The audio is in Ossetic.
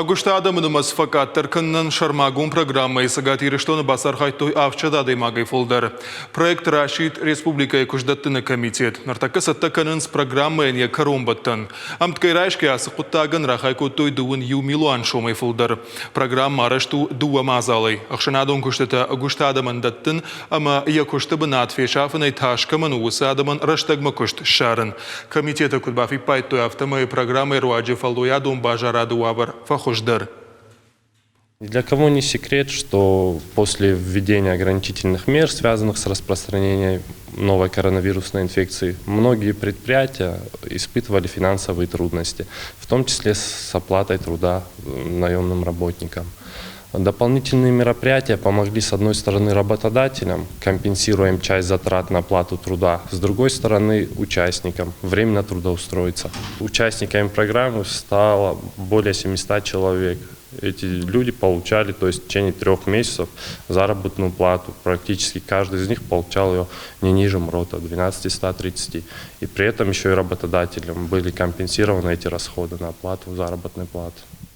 Ӕгуыст адӕмы нымӕц фӕкъаддӕр кӕнынӕн сӕрмагонд программӕйы Цӕгат Ирыстоны бацархайдтой 700 адӕймагӕй фылдӕр. Проект расидт республикӕйы куыстдӕттыны комитет. Ныртӕккӕ цӕттӕ кӕнынц программӕйӕн йӕ кӕронбӕттӕн. Ӕмткӕй райсгӕ ацы хъуыддагӕн рахай кодтой 21 милуан сомӕй фылдӕр. Программӕ арӕзт у дыууӕ мадзалӕй: ӕхсӕнадон куыстытӕ ӕгуыст адӕмӕн дӕттын ӕмӕ йӕ куысты бынат фесафынӕй тас кӕмӕн у, уыцы адӕмӕн рӕстӕгмӕ куыст ссарын. Комитеты куыд бафиппайдтой, афтӕмӕй программӕйы руаджы фӕллойадон базарады уавӕр фӕхуыздӕр. Для кого не секрет, что после введения ограничительных мер, связанных с распространением новой коронавирусной инфекции, многие предприятия испытывали финансовые трудности, в том числе с оплатой труда наемным работникам. Дополнительные мероприятия помогли, с одной стороны, работодателям, компенсируя им часть затрат на оплату труда, с другой стороны, участникам временно трудоустроиться. Участниками программы стало более 700 человек. Эти люди получали, то есть в течение 3 месяцев заработную плату. Практически каждый из них получал ее не ниже МРОТа, 12 130. И при этом еще и работодателям были компенсированы эти расходы на оплату заработной платы.